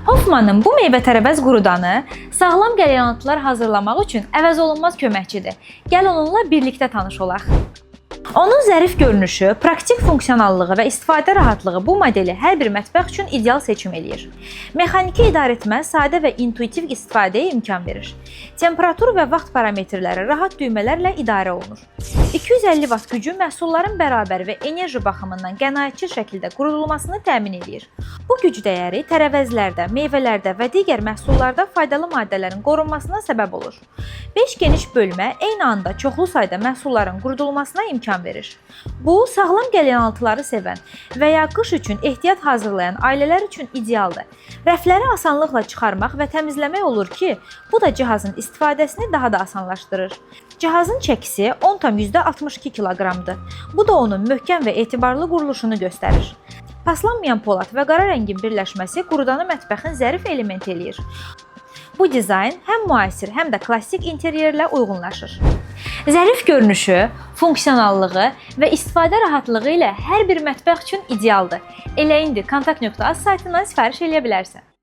Hoffmanın bu meyvə-tərəvəz qurudanı sağlam qəlyanaltılar hazırlamaq üçün əvəzolunmaz köməkçidir. Gəl onunla birlikdə tanış olaq. Onun zərif görünüşü, praktik funksionallığı və istifadə rahatlığı bu modeli hər bir mətbəx üçün ideal seçim eləyir. Mexaniki idarəetmə sadə və intuitiv istifadəyə imkan verir. Temperatur və vaxt parametrləri rahat düymələrlə idarə olunur. 250 Vt gücü məhsulların bərabər və enerji baxımından qənaətcil şəkildə qurudulmasını təmin eləyir. Bu güc dəyəri tərəvəzlərdə, meyvələrdə və digər məhsullarda faydalı maddələrin qorunmasına səbəb olur. 5 geniş bölmə eyni anda çoxlu sayda məhsulların qurudulmasına imkan verir. Bu, sağlam qəlyanaltıları sevən və ya qış üçün ehtiyat hazırlayan ailələr üçün idealdır. Rəfləri asanlıqla çıxarmaq və təmizləmək olur ki, bu da cihazın istifadəsini daha da asanlaşdırır. Cihazın çəkisi 10,62 kiloqramdır. Bu da onun möhkəm və etibarlı quruluşunu göstərir. Paslanmayan polad və qara rəngin birləşməsi qurudanı mətbəxin zərif elementi eləyir. Bu dizayn həm müasir, həm də klassik interyerlə uyğunlaşır. Zərif görünüşü, funksionallığı və istifadə rahatlığı ilə hər bir mətbəx üçün idealdır. Elə indi kontakt.az saytından sifariş eləyə bilərsən.